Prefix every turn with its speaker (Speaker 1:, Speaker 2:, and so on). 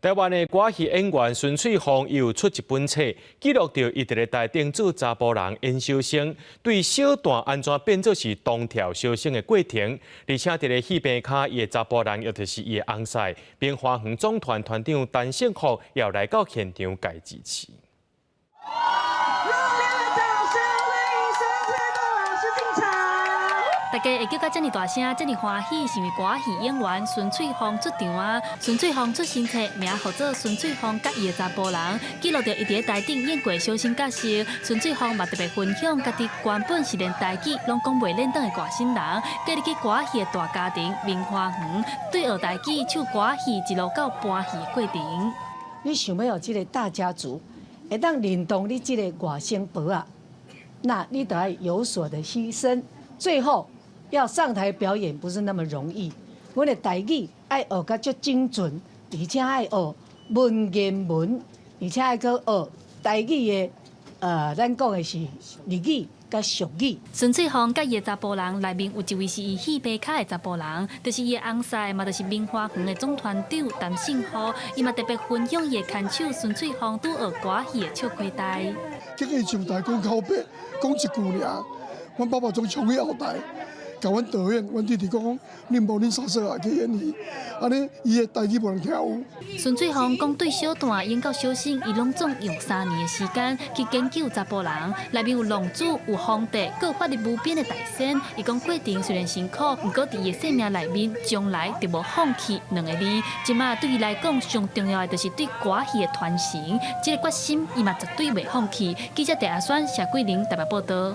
Speaker 1: 台灣的歌戲演員孫翠鳳有出一本冊，記錄著伊佇咧台頂做查埔人演小生，對小旦按怎變做是東跳小生的過程，而且佇咧戲棚跤，伊的查埔人，也就是伊的翁婿，明華園總團團長陳勝福，也來到現場共支持。
Speaker 2: 熱烈的掌聲歡迎孫翠鳳老師進場。
Speaker 3: 大家會叫甲遮爾大聲，遮爾歡喜，是因為歌戲演員孫翠鳳出場啊！孫翠鳳出新冊，名號做《孫翠鳳佮伊的查埔人》，記錄著伊佇咧台頂演過小生角色。孫翠鳳嘛特別分享，家己原本是連台語攏講袂輪轉的外省人，嫁入去歌戲的大家庭明華園，對學台語、唱歌戲一路到搬戲的過程。
Speaker 4: 你想欲予這个大家族會當認同你這个外省婆仔，那你得愛有所的犧牲，最後要上台表演不是那麼容易。阮的台語愛學甲足精準，而且愛學文言文，而且愛閣學台語的，咱講的是日語佮俗語。
Speaker 3: 孫翠鳳佮伊的查埔人內面有一位是伊戲棚跤的查埔人，就是伊的翁婿，嘛就是明華園的總團長陳勝福。伊嘛特別分享伊的牽手孫翠鳳拄學歌戲的笑虧代。
Speaker 5: 結果伊上台講口白，講一句爾，阮爸爸總衝去後台，共阮導演、阮弟弟講講，恁無恁三嫂也去演戲，按呢伊的台語無人聽有。
Speaker 3: 孫翠鳳講，對小旦演到小生，伊攏總用3年的時間去研究查埔人，內面有浪子、有皇帝，閣有法力無邊的大仙。伊講過程雖然辛苦，毋過佇伊的生命內面，從來就無放棄兩个字。這馬對伊來講，上重要的就是對歌戲的傳承，這个決心伊嘛絕對袂放棄。記者鄭阿選、謝桂玲台北報導。